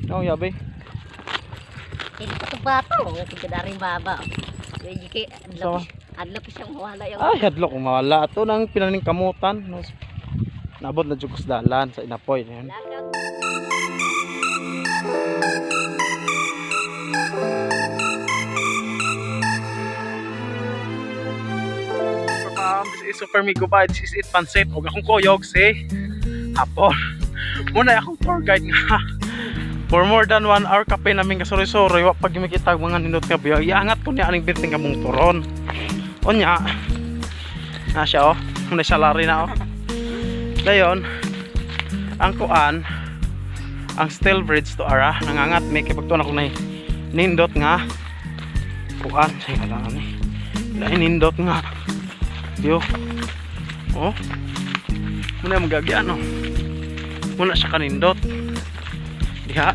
Oh, yabi. Hindi pa ito bato. Tigadaring baba. Medyo kay Sawa. adlok siyang mawala yung Ay, hadlok kung mawala. Ato nang pinaning kamutan. No? Naabot na jud ko sa dalan sa Inapoy. Yan. Lakaw. This is Super Migo ba? This is it pansit. Og akong kuyog si Hapon. Muna akong tour guide nga. For more than 1 hour kape namin kasuroy-suroy. Wa pag makita ang mga nindot nga biyo. Iangat ko niya aning binting kamong turon. Unya. Na siya oh. Muna salary na oh. Dayon, ang kuan, ang steel bridge to ara, nangangat may kay pagtuon ako na nindot nga kuan, say wala ni. Lain nindot nga. Yo. Oh. Muna magagyan oh. Muna siya kanindot. Diha.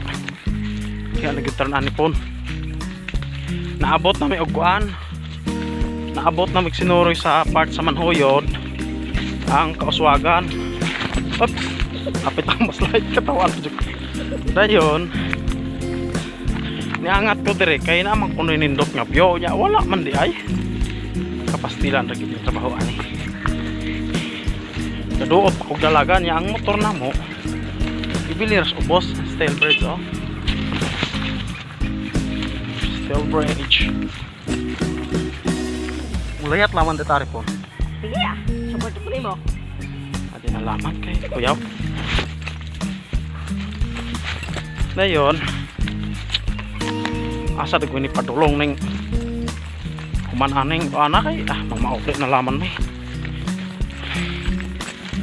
Diha nagitaran ani pon. Naabot na may og kuan. Naabot na may sinuroy sa part sa Manhuyod ang Kauswagan. Oops. Kapit ang maslide katawan ko. Dayon. Niangat ko dire kay naman kuno nindot nga view nya wala man di ay. Kapastilan ra gid yung trabaho ani. Kaduot pa kog dalaga niya ang motor namo. Ibili ra sa ubos steel bridge oh. Steel bridge. Ulayat laman de taripon. Sige ah. Support ko nimo. Adi nalaman kay kuyaw. Dayon. Asa dag ni padulong ning kuman aning ana kay ah mamaupli na laman mi.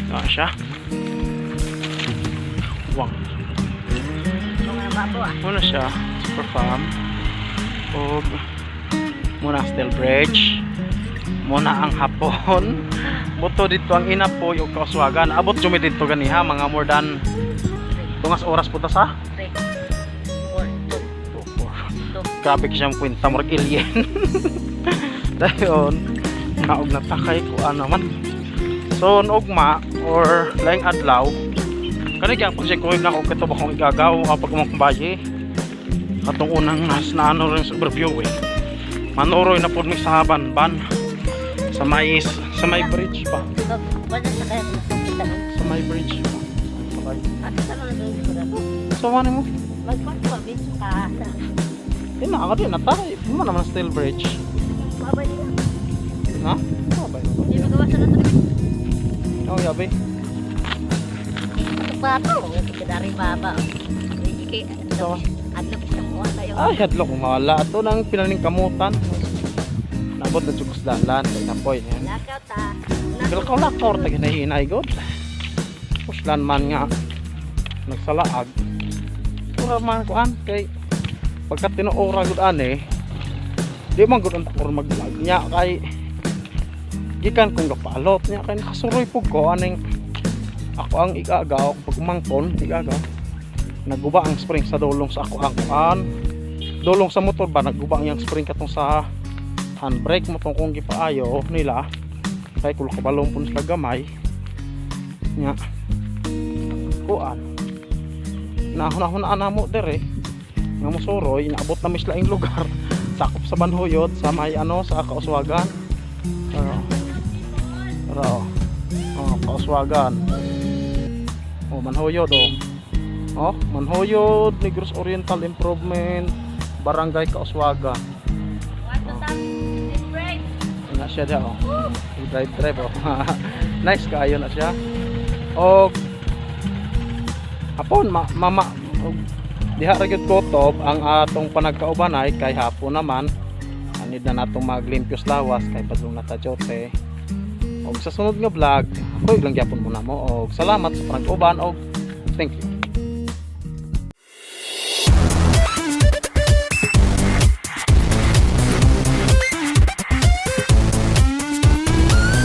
Na siya. Wang. Mga babo ah. Muna siya, super farm. Og muna steel bridge. Muna ang Hapon. Buto dito ang Inapoy ug Kauswagan. Abot jumi dito ganiha mga more than tungas oras po ta sa 3, 4, 2, 2, 2. 4. Grabe ka siyang kwenta murag alien. Dayon, naog na takay ko ano man. So ugma or laing adlaw kani gyud pag siya na ko kato ba kong igagaw kapag mong kumbaye katong unang nas na ano rin sa overview eh. Manuroy na pud mi sa Banban sa may bridge pa, Wala sa kaya kita no. sa may bridge pa. Okay. At sa mga doon ko na. So ano mo? Magkwarto ba video ka? Di na ako din natay. Mo naman steel bridge. Babay nila. Ha? Babay na ba? Hindi magawa sa nato. Oh, yabi. Ito bato. Tigadaring baba. Medyo kay Sawa. adlok siyang mawala yung Ay, hadlok kung mawala. Ato nang pinaning kamutan. Naabot na jud ko sa dalan sa Inapoy. Yan. Lakaw ta. Pero kau lakor tag hinahinay god. Puslan man nga nagsalaag. Ura man kuan kay pagka tinuora gud ani di man gud ang takor mag-vlog niya kay gikan kong gapalot niya kay nakasuroy pug ko aning ako ang igagaw pag umangkon igagaw naguba ang spring sa dulong sa ako ang kuan dulong sa motor ba naguba ang iyang spring katong sa handbrake mo tong kung gipaayo nila kay kulo kabalong pun sila gamay nya kuan nahuna-hunaan na mo dere nga mosuroy inaabot na mis laing lugar sakop sa Banhuyod sa may ano sa Kauswagan. Pero pero oh, Kauswagan oh, Manhuyod oh, oh Manhuyod Negros Oriental Improvement Barangay Kauswagan. Kwarto ta. Break. Na siya dia oh. Drive drive oh. Nice kaayo na siya. Og hapon ma mama og diha ra gyud kutob ang atong panagkaubanay kay hapon naman anid na natong maglimpyos lawas kay padung na ta jote. Og sa sunod nga vlog, ako lang gyapon muna mo og salamat sa panag-uban og thank you.